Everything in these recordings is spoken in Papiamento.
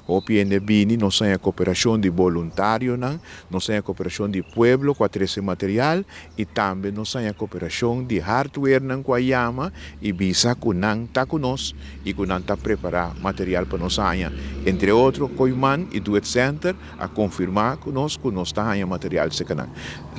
Hopi hende bini, nos a haña koperashon di boluntarionan, nos a haña koperashon di pueblo ku a trese material i tambe nos a haña koperashon di hardwarenan ku a yama i bisa ku nan ta ku nos i ku nan ta prepará material pa nos haña. Entre otro, Kooyman i Do It Center a konfirmá ku nos ku nos ta haña material serka nan.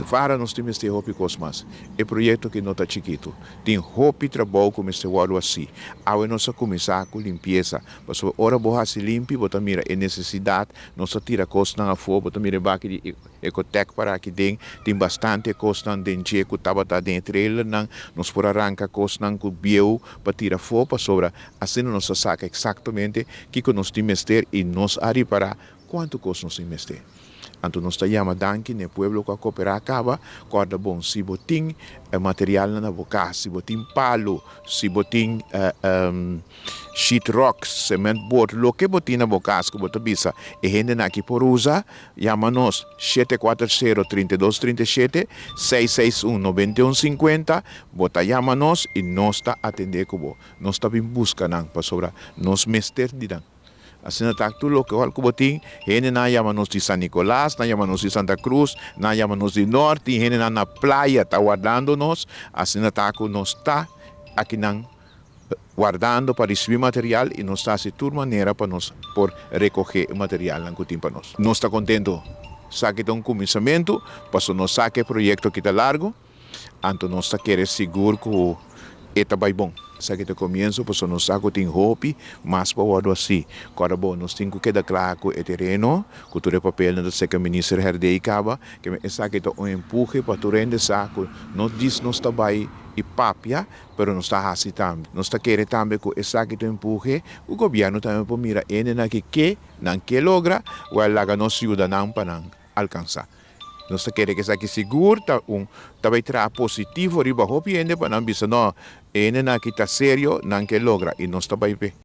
Fara nos tin mester hopi kos mas. E proyekto aki no ta chikitu. Tin hopi trabou ku mester wòrdu hasí. Awe nos a kuminsá ku limpiesa. Pasobra ora bo hasi limpi bo ta mira e nesesidat, nos ta tira kosnan afó, bo ta mira e baki di Ecotec para aki den, tin bastante kosnan den dje ku tabata den e trailernan, nos por a ranka kosnan ku bieu pa tira afó pasobra asina nos a saka eksaktamente kiko nos tin mester i nos a ripará kuantu kos nos tin mester. Anto nos ta yama danki na e pueblo ku a koperá kaba, kòrda bon si bo tin e materialnan na bo kas, si bo tin palu, si bo tin sheet rock, cement board, loke bo tin na bo kas ku bo ta bisa e hendenan aki por usa, yama nos 740 32 37, 661 91 50, bo ta yama nos i nos ta atendé ku bo. Nos ta bin buska nan pasobra nos mester di nan. Asina ta tur loke ora ku bo tin, hendenan a yama nos di San Nicolas, nan a yama nos di Santa Cruz, nan a yama nos di Nort, tin hendenan na playa ta wardando nos, asina ta ku nos ta akinan wardando pa risibí material i nos ta hasi tur manera pa nos por rekogé e materialnan ku tin pa nos. Nos ta kontentu, esaki ta un kuminsamentu, pasobra nos sa ku e proyekto aki ta largu. Anto nos ta kere sigur ku e ta bai bon. Esaki ta komienso pasobra nos sa ku tin hopi mas pa wòrdu hasi. Kòrda bo, nos tin ku keda kla ku e tereno, ku tur e papelnan ta seka Minister Herdé i kaba. Ke men esaki ta un empuhe pa tur hende sa ku no djis nos ta bai i papia, pero nos ta hasi tambe. Nos ta kere tambe ku esaki ta un empuhe ku gobièrnu tambe por mira hendenan ki ke nan ke logra, wèl laga nos yuda nan pa nan alkansá. Nos ta kere ku esaki sigur ta un ta bai traha positivo riba hopi hende pa nan bisa no, e hendenan aki ta serio, nan ke logra i nos ta bai p'e.